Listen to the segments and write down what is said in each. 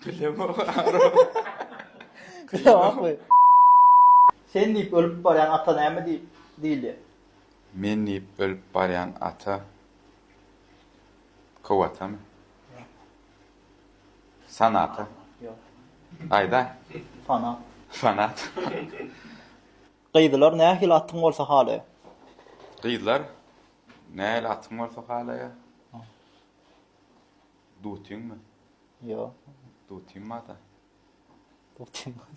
Bilemok. Bilemokmy? Sen diýip ölüp barýan ata näme diýip diýilýär? Men diýip ölüp barýan ata Kowatamy? Sanata. Ýok. Aýdaý. Fanat. Fanat. Gyzlar nähili atyň bolsa halaýar? Gyzlar nähili atyň bolsa halaýar? Dutyňmy? Ýok. Dutym bar-da. Dutym bar.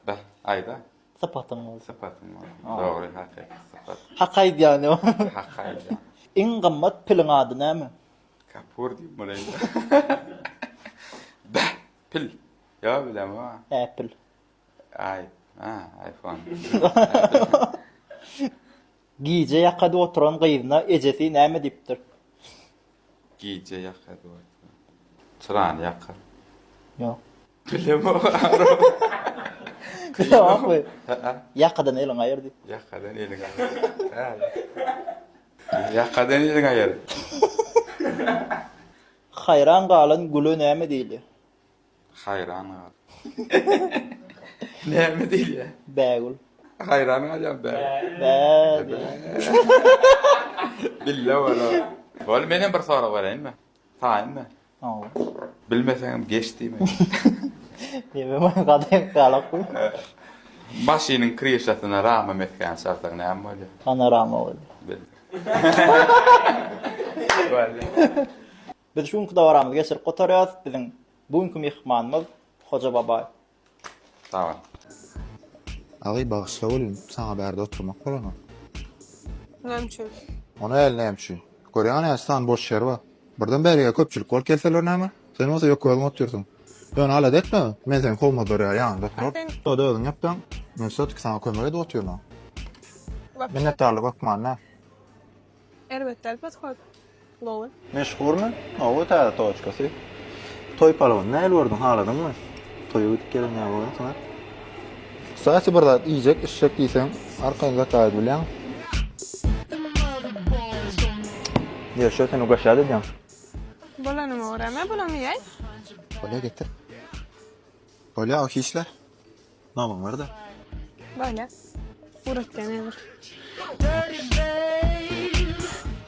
Beh, aýda. Sypatyň bolsa. Sypatyň bolsa. Dogry, hakyky sypat. Hak aýdýan ýok. Hak aýdýan. Iň gymmat piliň ady näme? Kapur diýip bolaýyn. Beh, pil. Ýok, bilemok. Apple. Aý, ha, iPhone. Gije ýakada oturan gyzyna ejesi näme diýipdir? Gije ýakada oturan. Çyrany ýakar. Ýok. Bilemok. Bilemokmy? Ýakadan eliňi aýyr diýip. Ýakadan eliňi aýyr. Ýakadan eliňi aýyr. Haýran galan güle näme diýilýär? Haýran gal. Näme diýilýär? Bägül. Haýran galýan bägül. Bä diýýär. Bille bolar. Bol menem bir sorag bereýinmi? Taýynmy? Hawa. Bilmeseňem geç diýme. Neme maňa gadym galak bu. Maşynyň krişasyna rama mesgäni çalsaň näme bolýar? Panorama bolýar. Bildim. Bolýar. Biz şu günki dabaramyzy geçirip gutarýarys. Biziň bu günki myhmanymyz Hoja Babaýew. Sag bol. Agy bagyşla welin saňa bärde oturmak bolanok. Näme üçin? O näl näme üçin? Görýäňä näçe sany boş ýer bar. Birden bärige köpçülik bolup gelseler näme? Sen bolsa ýeke özüň otyrsyň. Ýöne alada etme, men seni kowmazlar ýaly ýanyňda oturaryn. Ýa-da özüň ýapsaň, men wsýotki saňa kömek edip otyryn. Minnetdarlyk hökman däl. Erbet däl podhod. Gowy. Meşhurmy? Hawa täze toçkasy. Toý palawyny nähili gördüň haladyňmy? Toýa gidip gelen ýaly bolýaň a. Kstati bir zat iýjek içjek diýseň arkaýyn zakaz edip bilýäň. Ýörşe sen ugaşýat edýäň. Bolanyma görä men bulam iýäý. Bolýa getir. Bolýa o hiçle. Namyň bar-da. Bolýa. Ugratýan häzir.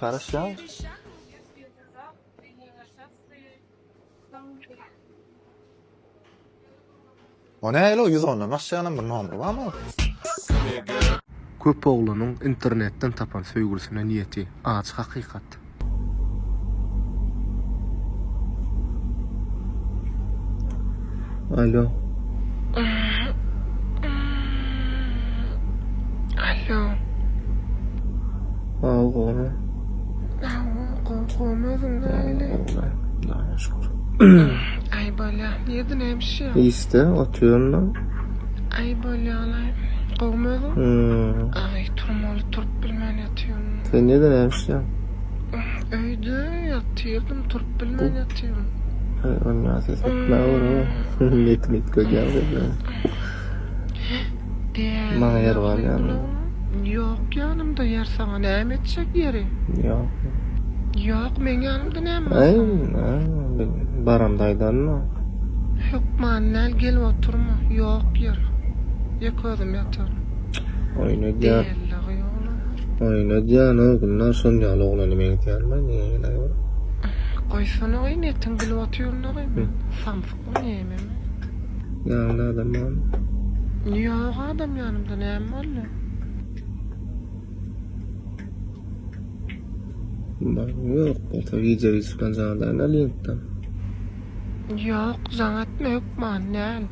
Garaşýan. O nähili o 110-dan başlaýanam bir nomer barmy? Köp oglanyň internetden tapan söýgülisine niýeti ajy hakykat. Alo. Alo. Hawa gowmy? Hawa gowy gowmy özüň nähili? Gowy. Hudaýa şükür. Aý bolýa. Nirde näme işýäň? Işde otyryn-da. Aý bolýalaý. Gowmy özüň? Aý turmaly turup bilmän ýatyryn. Sen nirde näme işleýäň? Öýde ýatyrdym turup bilmän ýatyryn. Aý onda ses etme görä. Netimi üýtgedýäň sen meniň. Maňa ýer bar ýanyňda. Ýok ýanymda ýer saňa näme etjek ýeri? Ýok. Ýok meň ýanymda näme bar Aý, saňa? baramda aýdaryn-a. Hökman däl gelip oturma. Ýok ýer. Ýeke özüm ýataryn. Oýun edýän. Delligi ýogla. Oýun edýän o günler şon ýaly oglana meňzeýärmi nähili bir. Goýsana goý netiň bilip otyryn-da goý men. Samsykmy nämemi? Ýanyňda adam barmy? Ýok adam ýanymda näme boldy? Ýok bolsa gije giçikden jaň edäýin-dä linkden. Ýok jaň etme hökman däl.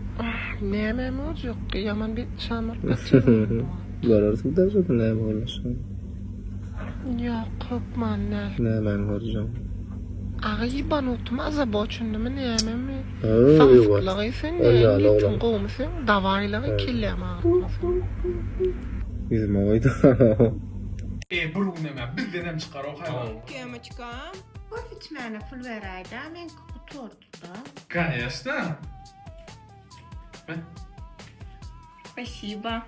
Nämem boljak ýaman betnyşan bolup ýatyryn. Görersiň-dä şonda näme boljagyny. Ýok hökman däl. Nämäni görjeň? Aga ýybanutymy azaboçindymy nämemi? Samsyklygy sen näme niýetiň gowumy seň dawaýlygy kellämi agyrtma sen. Ýüzüme goýdy. E bir günemä bizdenem çykar o haýwan. Kemaçkam. Kofe içmäne pul beräýdä meňki gutardyda. Koneşna. Spasiba.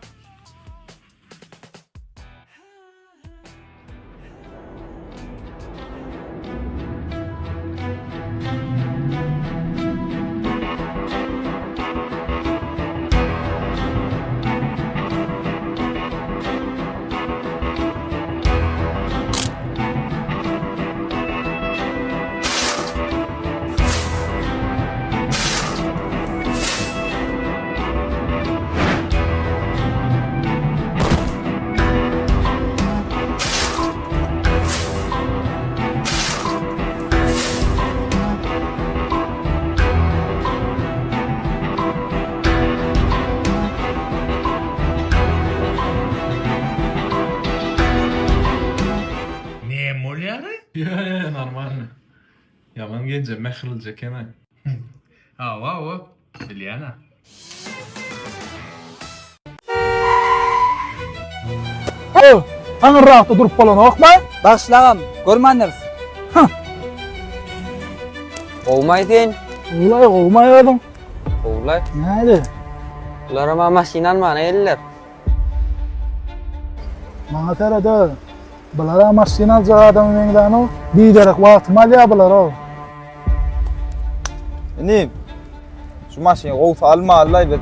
Ýaman genje mähirlije eken-aý. Hawa, hawa, bilýän-ä. Ho, aňyrrakda durup bolanokmy? Bagyşlagam, görmändiris. Hah. Gowumaý sen? Gowulaý, gowumaý özüň? Gowulaý. Näde? Bularam-a maşyn almana geldiler. Maňa seret-ö. Bular-a maşyn aljak adama meňzänok. Biderek wagtymy alýar bular-ow. Inim, şu maşyny gowusy almalylaý biz.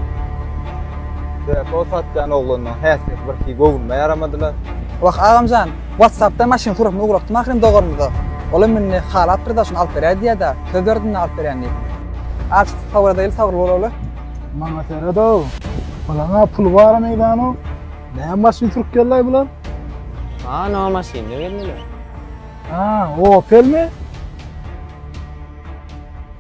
Depo satýan oglanlaň häsiýeti birhili göwnüme ýaramadylar. Wah agamjan, WhatsAppdan maşynyň suratyny ugratdym ahyryn doganymyza. Olam indi halapdyr-da şuny alyp beräý diýýä-dä. Söz berdim-de alyp berýän diýip. Azjyk sabyr edäýeli, sabyrly bolaly. Maňa seret-ow. Bulaň-a puly bara meňzänok. Näme maşyn sürüp geldi-aý bular? A, maşynda geldiler. Ha, Opelmi?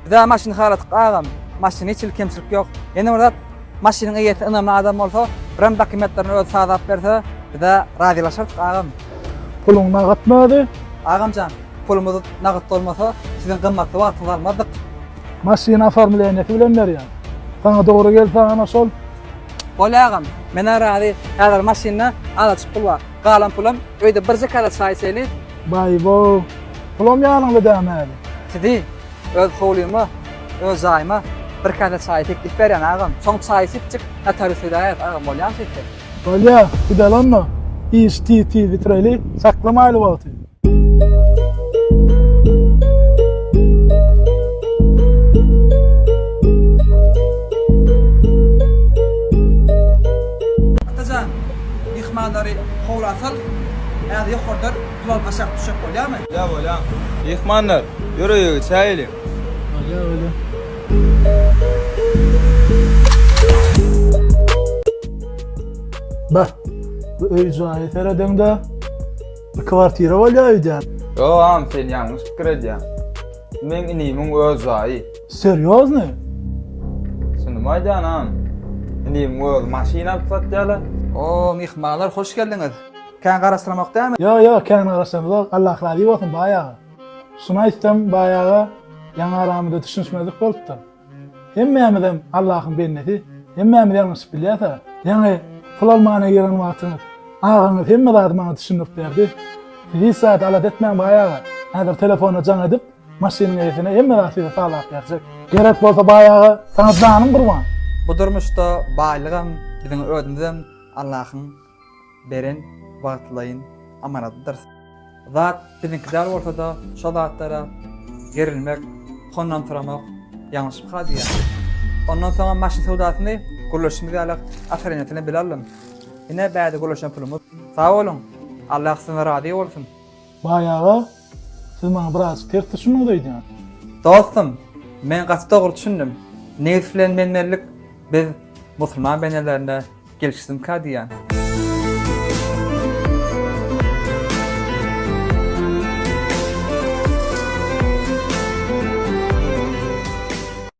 Bizä maşyny haladyk agam. Maşynda hiç hili kemçilik ýok. Ýene bir zat, maşynyň eýesi ynamly adam bolsa, birem dokumentlerini özi sazlap berse, bizä razylaşardyk agam. Puluň nagytmy özi? Agamjan, pulumyz nagyt bolmasa, siziň gymmatly wagtyňyzy almazdyk. Maşyny oformleniýesi bilen berýän. Saňa dogry gelse ana şol. Bolýa agam, men-ä razy. Häzir maşynda azajyk pul bar. Galan pulam öýde birje käse çaý içeli. Baý-bow, pulam ýanyňda dämi häli? Sizi öz howlyma, öz jaýyma bir käse çaý teklip berýän agam. Soň çaý içipjik notarius edäýeris agam, bolýamy şeýtse? Bolýa, gideli onda. Işi tiz-tiz bitireli, saklamaýly wagty. Atajan, myhmanlary howla sal, häzir ýokardan pul alyp aşak düşjek bolýamy? Bolýa, bolýa. Myhmanlar, ýör öýe geçäýeliň. Bolýa, bolýa. Bah, bu öý-jaýa seredeňde, Bir kwartira bolýar öýdýän. Ýok agam sen ýalňyş pikir edýäň. Bu meň inimiň öz jaýy. Serýozny? Çynymy aýdýan agam. Inimiň özi maşyn alyp satýala. Oo myhmanlar hoş geldiňiz. Kän garaşdyramok dämi? Ýok ýok kän garaşamzok Allah razy bolsun baý aga. Şuny aýtsam baý aga ýaňy aramyzda düşünişmezlik bolupdyr. Hemmämizem Allahyň bendesi, hemmämiz ýalňyşyp bilýäs-ä. Ýaňy pul almana giren wagtyňyz agaňyz hemme zady maňa düşündirip berdi. Siz hiç zady alada etmäň baý aga. Häzir telefonda jaň edip, maşynyň eýesine hemme zady size sazlap berjek. Gerek bolsa baý aga, saňa janym gurban. Bu durmuşda baýlygam, biziň özümizem Allahyň beren wagtlaýyn amanadydyr. Zat biziňki däl bolsa-da, şo zatlara gerilmek, hondansyramak ýalňyşmyka diýýän. Ondan soňam maşyn söwdasyny gürleşişimiz ýaly ata-enesine bile aldym. Ine bärde gürleşen pulumyz. Sag boluň! Allah sizden razy bolsun! Baý aga, siz maňa birazjyk ters düşündiňiz öýdýän. Dostum, men gaty dogry düşündim. Nebis bilen menmenlik biz musulman bendelerine gelişsizmika diýýän.